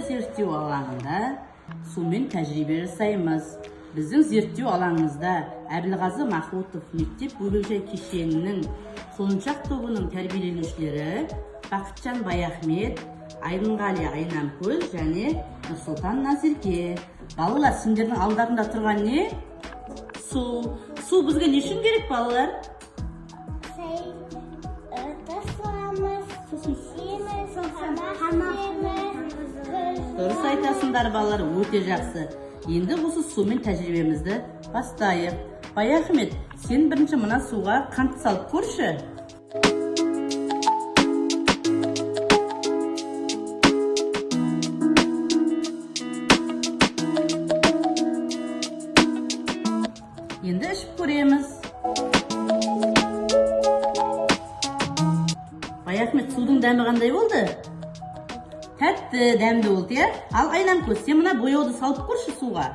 зерттеу алаңында сумен тәжірибе жасаймыз. Біздің зерттеу алаңымызда Әбілғазы Махмұтов мектеп бөбекжай кешенінің Құлыншақ тобының тәрбиеленушілері Бақытжан Баяхмет, Айдынғали Айнамкөз және Нұрсұлтан Назерке. Балалар, сендердің алдарында тұрған не? Су. Су бізге не үшін керек, балалар? Дұрыс айтасыңдар, балалар, өте жақсы. Енді осы сумен тәжірибемізді бастайық. Баяхмет, сен бірінші мына суға қант салып көрші. Енді ішіп көреміз. Баяхмет, судың дәмі қандай болды? Тәтті, дәмді болды, иә? Ал Айнамкөз, сен мына бояуды салып көрші суға.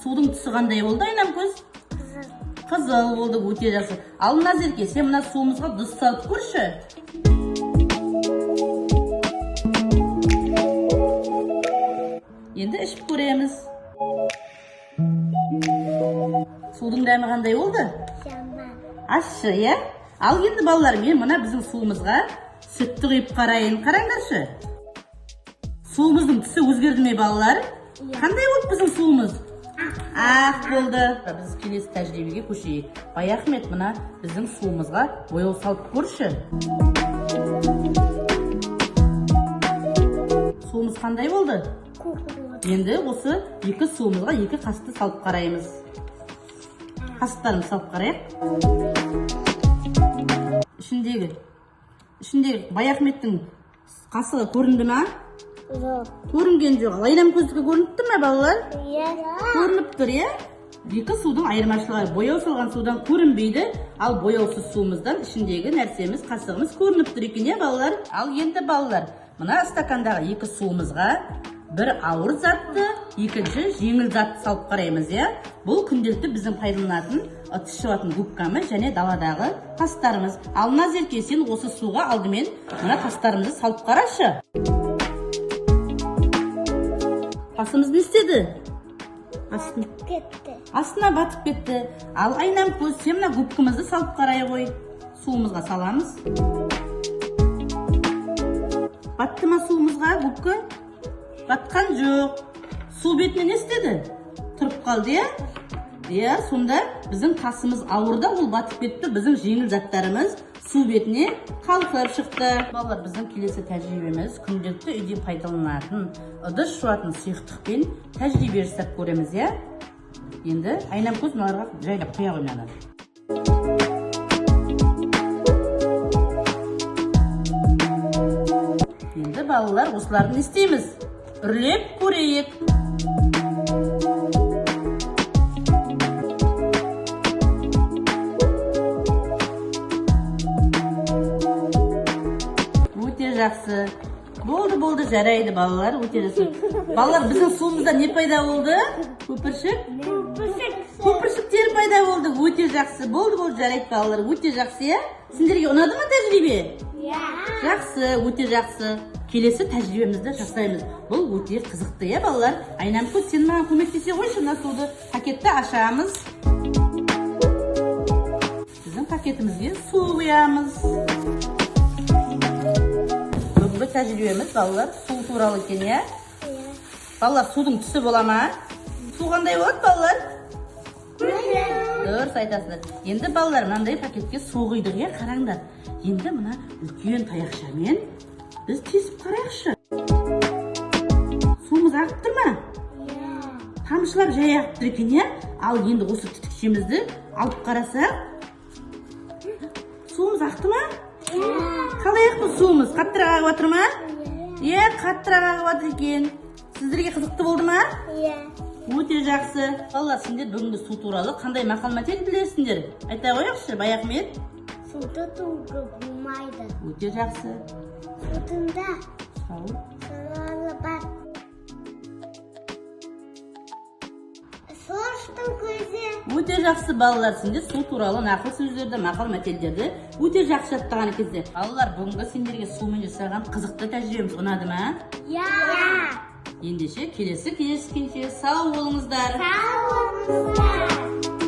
Судың түсі қандай болды, Айнамкөз? Қызыл. Қызыл болды, өте жақсы. Ал Назерке, сен мына суымызға тұз салып көрші. Енді ішіп көреміз. Судың дәмі қандай болды? Жаман. Ащы, иә? Ал енді балалар, мен мына біздің суымызға сүтті құйып қарайын. Қараңдаршы. Суымыздың түсі өзгерді ме, балалар? Иә. Қандай болды біздің суымыз? Ақ болды. Біз келесі тәжірибеге көшейік. Баяхмет, мына біздің суымызға бояу салып көрші. Суымыз қандай болды? Көк болды. Енді осы екі суымызға екі қасықты салып қараймыз. Қасықтарымызды салып қарайық. Ішіндегі Баяхметтің қасығы көрінді ме? Жоқ. Көрінген жоқ. Ал Айнамкөздікі көрініп тұр ма, балалар? Иә. Көрініп тұр, иә? Екі судың айырмашылығы: бояу салған судан көрінбейді, ал бояусыз суымыздан ішіндегі нәрсеміз, қасығымыз көрініп тұр екен, иә, балалар? Ал енді балалар, мына стакандағы екі суымызға бір ауыр затты, екінші жеңіл затты салып қараймыз, иә? Бұл күнделікті біздің пайдаланатын ыдыс жуатын губкамыз және даладағы тастарымыз. Ал Назерке, сен осы суға алдымен мына тастарымызды салып қарашы. Тасымыз не істеді? Батып кетті. Астына батып кетті. Ал Айнамкөз, сен мына губкамызды салып қарай ғой. Суымызға саламыз. Батты ма суымызға губка? Батқан жоқ. Су бетіне не істеді? Тұрып қалды, иә? Иә, сонда біздің тасымыз ауыр да, ол батып кетті. Біздің жеңіл заттарымыз су бетіне қалқып шықты. Балалар, біздің келесі тәжірибеміз күнделікті үйде пайдаланатын ыдыс жуатын сұйықтықпен тәжірибе жасап көреміз, иә? Енді Айнамкөз, мыналарға жайлап құя ғой мынаны. Енді балалар, осыларды не істейміз? Үрлеп көрейік. Өте жақсы. Болды, болды, жарайды, балалар, өте жақсы. Балалар, біздің суымызда не пайда болды? Көпіршік? Көпіршік. Көпіршіктер пайда болды. Өте жақсы. Болды, болды, жарайды, балалар, өте жақсы, иә? Сендерге ұнады ма тәжірибе? Иә. Жақсы, өте жақсы. Келесі тәжірибемізді жасаймыз. Бұл өте қызықты, иә, балалар? Айнамкөз, сен маған көмектесе қойшы, мына суды. Пакетті ашамыз. Біздің пакетімізге су құямыз. Бүгінгі тәжірибеміз, балалар, су туралы екен, иә? Иә. Балалар, судың түсі бола ма? Су қандай болады, балалар? Дұрыс айтасыңдар. Енді балалар, мынандай пакетке су құйдық, иә, қараңдар. Енді мына үлкен таяқшамен біз тесіп қарайықшы. Суымыз ағып тұр ма? Иә. Тамшылап жай ағып тұр екен, иә? Ал енді осы түтікшемізді алып қарасақ, суымыз ақты ма? Иә. Қалай ақты суымыз? Қаттырақ ағып жатыр ма? Иә. Иә, қаттырақ ағып жатыр екен. Сіздерге қызықты болды ма? Иә. Өте жақсы. Балалар, сендер бүгінгі су туралы қандай мақал-мәтел білесіңдер? Айта қояйықшы, Баяхмет. Суды төгіп болмайды. Өте жақсы. Судың да Сау. Соры бар. Су Өте жақсы, балалар, сендер су туралы нақыл сөздерді, мақал мәтелдерді өте жақсы жаттаған екенсіңдер. Балалар, бүгінгі сендерге сумен жасаған қызықты тәжірибеміз ұнады ма? Иә. Ендеше, келесі кездескенше сау болыңыздар. Сау болыңыздар.